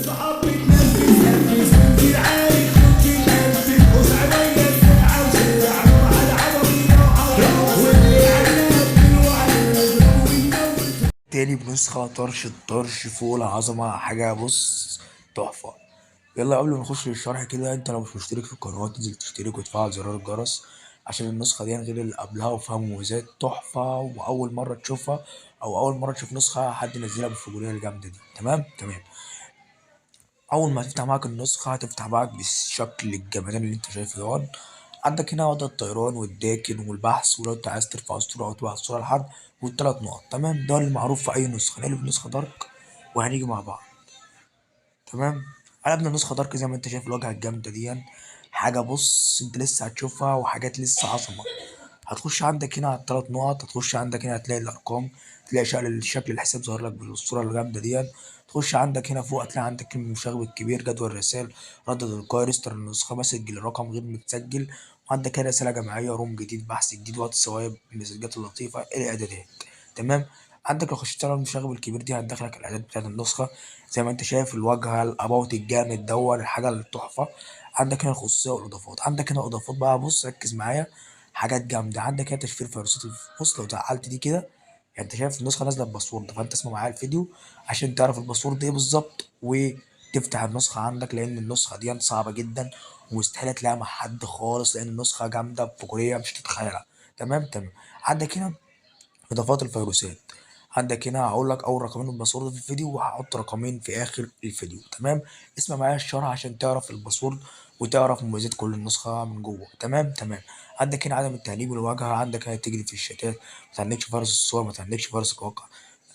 الصحاب بتنفس نفس وانت عارف ممكن الف قص عليا ساعة وساعة على عربية وعلى واللي على وعلى ونموت تاني بنسخة طرش الطرش فوق العظمة، حاجة بص تحفة. يلا قبل ما نخش للشرح كده، انت لو مش مشترك في القناة تنزل تشترك وتفعل زرار الجرس عشان النسخة دي غير اللي قبلها وفيها مميزات تحفة، وأول مرة تشوفها أو أول مرة تشوف نسخة حد نزلها بالفجولية الجامدة دي. تمام تمام. أول ما هتفتح معاك النسخة هتفتح معاك بالشكل الجمدان اللي انت شايفه ده. عندك هنا وضع الطيران والداكن والبحث، ولو انت عايز ترفع الصورة أو تبعت الصورة لحد، والتلات نقط. تمام، ده المعروف في أي نسخة. نقلب نسخة دارك وهنيجي مع بعض. تمام، قلبنا النسخة دارك زي ما انت شايف الواجهة الجامدة دي، حاجة بص انت لسه هتشوفها وحاجات لسه عظمة. هتخش عندك هنا على التلات نقط، هتخش عندك هنا هتلاقي الأرقام، تلاقي شكل الحساب ظاهر لك بالصورة الجامدة دي. تخش عندك هنا فوق هتلاقي عندك كلمة المشاغب الكبير، جدول الرسائل، رد تلقائي، restart النسخة، message لرقم غير متسجل، وعندك هنا رسالة جماعية، room جديد، بحث جديد، واتس، المسجات اللطيفة، الإعدادات. تمام، عندك لو خشيت على المشاغب الكبير دي هتدخلك الإعدادات بتاعت النسخة زي ما انت شايف، الواجهة، ال about الجامد دون، الحاجة التحفة. عندك هنا الخصوصية والإضافات، عندك هنا إضافات بقى، بص ركز معايا، حاجات جامدة. عندك هنا تشفير فيروسات، بص لو فعلت دي كده، يعني انت شايف النسخة نازلة ب password، فانت اسمع معايا الفيديو عشان تعرف ال password ايه بالظبط وتفتح النسخة عندك، لأن النسخة دي صعبة جدا ومستحيل تلاقيها مع حد خالص، لأن النسخة جامدة بفجولية مش تتخيلها. تمام تمام. عندك هنا إضافات الفيروسات، عندك هنا هقول لك أول رقمين ال password في الفيديو، وهحط رقمين في آخر الفيديو. تمام، اسمع معايا الشرح عشان تعرف ال password وتعرف مميزات كل النسخة من جوه. تمام تمام. عندك هنا عدم التهنيج والواجهة، عندك هنا تجري في الشتات، ما تهنكش فيروس الصور، ما تهنكش فيروس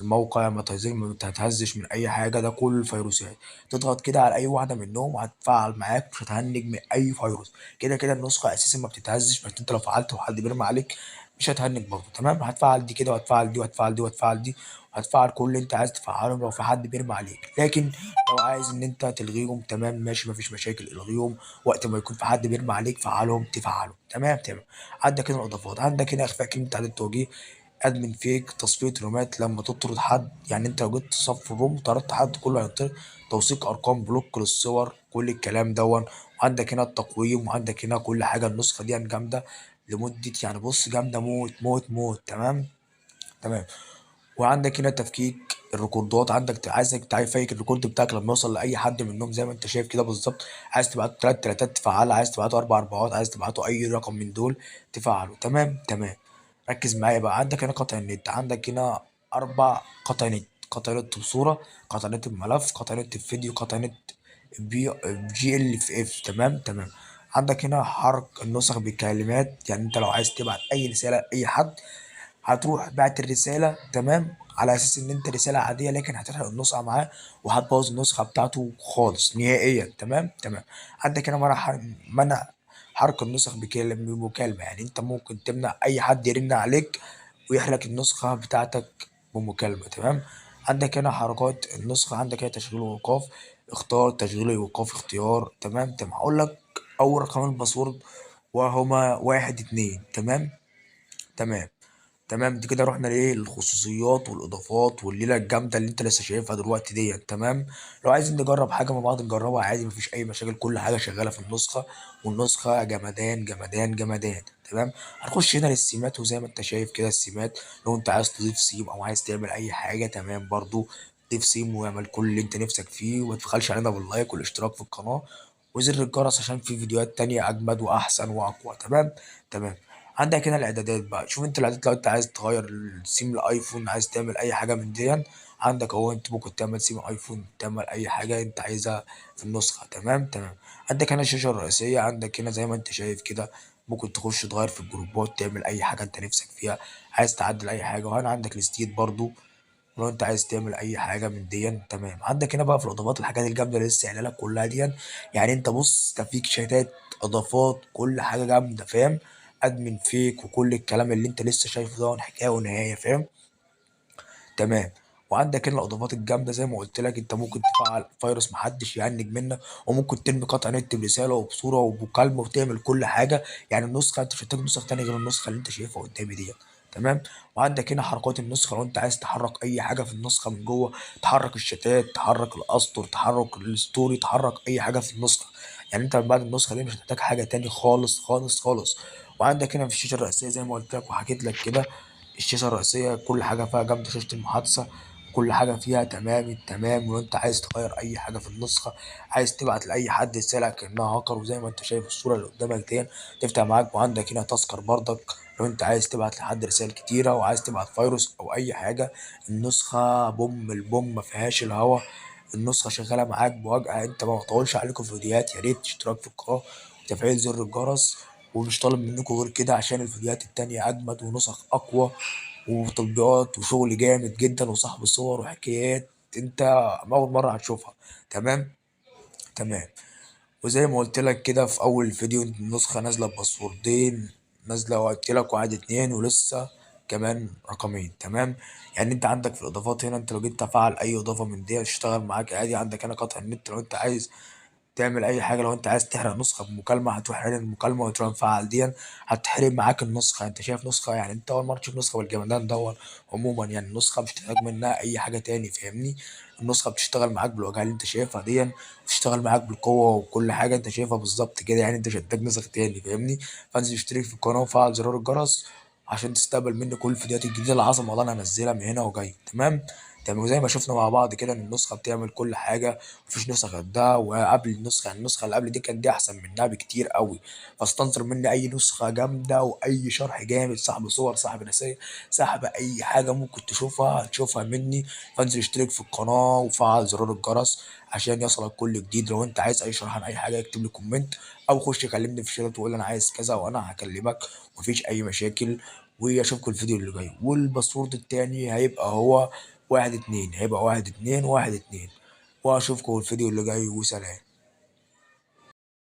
الموقع، ما تهزش من أي حاجة، ده كل الفيروسات. تضغط كده على أي واحدة منهم وهتفعل معاك، مش هتهنج من أي فيروس. كده كده النسخة أساسا ما بتتهزش، بس أنت لو فعلت وحد بيرمي عليك مش هتهنج برضه. تمام، هتفعل دي كده وهتفعل دي وهتفعل دي وهتفعل دي، وهتفعل كل اللي انت عايز تفعلهم لو في حد بيرمي عليك. لكن لو عايز ان انت تلغيهم، تمام ماشي مفيش مشاكل، الغيهم وقت ما يكون في حد بيرمي عليك فعلهم تفعلهم. تمام تمام. عندك هنا الاضافات، عندك هنا اخفاء كلمة تعديل التوجيه، admin fake، تصفية رومات لما تطرد حد، يعني انت لو جيت تصفي room طردت حد كله هيطرد، توثيق ارقام، block للصور، كل الكلام دون. وعندك هنا التقويم، وعندك هنا كل حاجة. النسخة دي جامدة لمدة، يعني بص جامدة موت موت موت. تمام تمام. وعندك هنا تفكيك الريكوردات، عندك عايزك تفكك ال record بتاعك لما يوصل لاي حد منهم زي ما انت شايف كده بالظبط. عايز تبعته 3 تلاتات تفعلها، عايز تبعته 4 اربعات، عايز تبعته اي رقم من دول تفعله. تمام تمام. ركز معايا بقى. عندك هنا قطع النت، عندك هنا 4 قطع نت، قطع نت بصورة، قطع نت بملف، قطع نت بفيديو، قطع نت بي GLF. تمام تمام. عندك هنا حرق النسخ بالكلمات، يعني انت لو عايز تبعت اي رسالة لاي حد هتروح بعت الرسالة، تمام، على اساس ان انت رسالة عادية، لكن هتحرق النسخة معاه وهتبوظ النسخة بتاعته خالص نهائيا. تمام تمام. عندك هنا منع حرق النسخ بمكالمة، يعني انت ممكن تمنع اي حد يرن عليك ويحرق النسخة بتاعتك بمكالمة. تمام. عندك هنا حركات النسخة، عندك هنا تشغيل وإيقاف، اختار تشغيل وإيقاف اختيار. تمام تمام. هقول لك أول رقمين password وهما 1 2. تمام تمام تمام. دي كده رحنا لايه، للخصوصيات والاضافات والليلة الجامدة اللي انت لسه شايفها دلوقتي ديت. تمام. لو عايزين نجرب حاجة مع بعض نجربها عادي، مفيش اي مشاكل، كل حاجة شغالة في النسخة، والنسخة جمدان جمدان جمدان. تمام. هنخش هنا للسيمات، وزي ما انت شايف كده السيمات لو انت عايز تضيف سيم او عايز تعمل اي حاجة، تمام، برضو ضيف سيم واعمل كل اللي انت نفسك فيه، وما تبخلش علينا بال like والاشتراك في القناة وزر الجرس عشان في فيديوهات تانية اجمد واحسن واقوى. تمام تمام. عندك هنا الاعدادات بقى، شوف انت الاعدادات لو انت عايز تغير السيم الايفون، عايز تعمل اي حاجة من دي، عندك اهو، انت ممكن تعمل سيم ايفون، تعمل اي حاجة انت عايزها في النسخة. تمام تمام. عندك هنا الشاشة الرئيسية، عندك هنا زي ما انت شايف كده ممكن تخش تغير في الجروبات، تعمل اي حاجة انت نفسك فيها، عايز تعدل اي حاجة. وهنا عندك ال state برضو لو انت عايز تعمل اي حاجة من دي. تمام. عندك هنا بقى في الاضافات الحاجات الجامدة اللي لسه قايلها لك كلها دي، يعني انت بص تفكيك شتات، اضافات، كل حاجة جامدة، فاهم، admin fake وكل الكلام اللي انت لسه شايفه ده حكاية ونهاية، فاهم. تمام. وعندك هنا الاضافات الجامدة زي ما قلت لك، انت ممكن تفعل فيروس محدش يهنج منك، وممكن ترمي قطع نت برسالة وبصورة وبمكالمه وتعمل كل حاجة. يعني النسخة انت مش محتاج نسخ تانية غير النسخة اللي انت شايفها قدامي دي. تمام. وعندك هنا حركات النسخة، لو انت عايز تحرك اي حاجة في النسخة من جوه، تحرك الشتات، تحرك الاسطر، تحرك ال story، تحرك اي حاجة في النسخة. يعني انت بعد النسخة دي مش هتحتاج حاجة تاني خالص خالص خالص. وعندك هنا في الشاشة الرئيسية زي ما قلت لك وحكيت لك كده، الشاشة الرئيسية كل حاجة فيها جامدة، شاشة المحادثة كل حاجة فيها تمام التمام. ولو انت عايز تغير اي حاجة في النسخة، عايز تبعت لاي حد رسالة كأنها هاكر، وزي ما انت شايف الصورة اللي قدامك دي تفتح معاك. وعندك هنا تذكر برضك لو انت عايز تبعت لحد رسائل كتيرة، وعايز تبعت فيروس او اي حاجة. النسخة بوم البوم ما فيهاش الهوا، النسخة شغالة معاك بوجع. انت ما بطولش عليكم فيديوهات، يا ريت اشتراك في القناة وتفعيل زر الجرس، ومش طالب منكم غير كده عشان الفيديوهات التانية اجمد ونسخ اقوى وتطبيقات وشغل جامد جدا وصاحب صور وحكايات انت اول مرة هتشوفها. تمام تمام. وزي ما قلت لك كده في اول الفيديو، النسخة نازله بباسوردين، نازله وقلت لك 1 2 ولسه كمان رقمين. تمام. يعني انت عندك في الاضافات هنا، انت لو جيت تفعل اي اضافه من دي هتشتغل معاك عادي. عندك هنا قطع النت لو انت عايز تعمل اي حاجة، لو انت عايز تحرق نسخه بمكالمه هتروح حارق المكالمة وتروح مفعل دي، هتحرق معاك النسخة. انت شايف نسخه، يعني انت اول مرة تشوف نسخه بالجمدان دون عموما، يعني النسخة مش هتحتاج منها اي حاجة تاني، فاهمني؟ النسخة بتشتغل معاك بالواجهه اللي انت شايفها دي، وتشتغل معاك بالقوة وكل حاجة انت شايفها بالظبط كده، يعني انت مش هتحتاج نسخ تاني، فاهمني؟ فانزل اشترك في القناة وفعل زرار الجرس عشان تستقبل مني كل الفيديوهات الجديدة العظمة اللي انا هنزلها من هنا وجاي. تمام تمام. وزي ما شفنا مع بعض كده ان النسخة بتعمل كل حاجة، مفيش نسخه قدها. وقبل النسخة، يعني النسخة اللي قبل دي كانت دي احسن منها بكتير قوي. فاستنظر مني اي نسخه جامدة واي شرح جامد، سحب صور، سحب رسائل، سحب اي حاجة ممكن تشوفها هتشوفها مني. فانزل اشترك في القناة وفعل زرار الجرس عشان يصلك كل جديد. لو انت عايز اي شرح عن اي حاجة اكتب لي comment، او خش كلمني في الشات وقول انا عايز كذا وانا هكلمك، مفيش اي مشاكل. واشوفكم الفيديو اللي جاي. وال password التاني هيبقى هو 1 2، هيبقى 1 2 1 2. واشوفكم الفيديو اللي جاي، وسلام.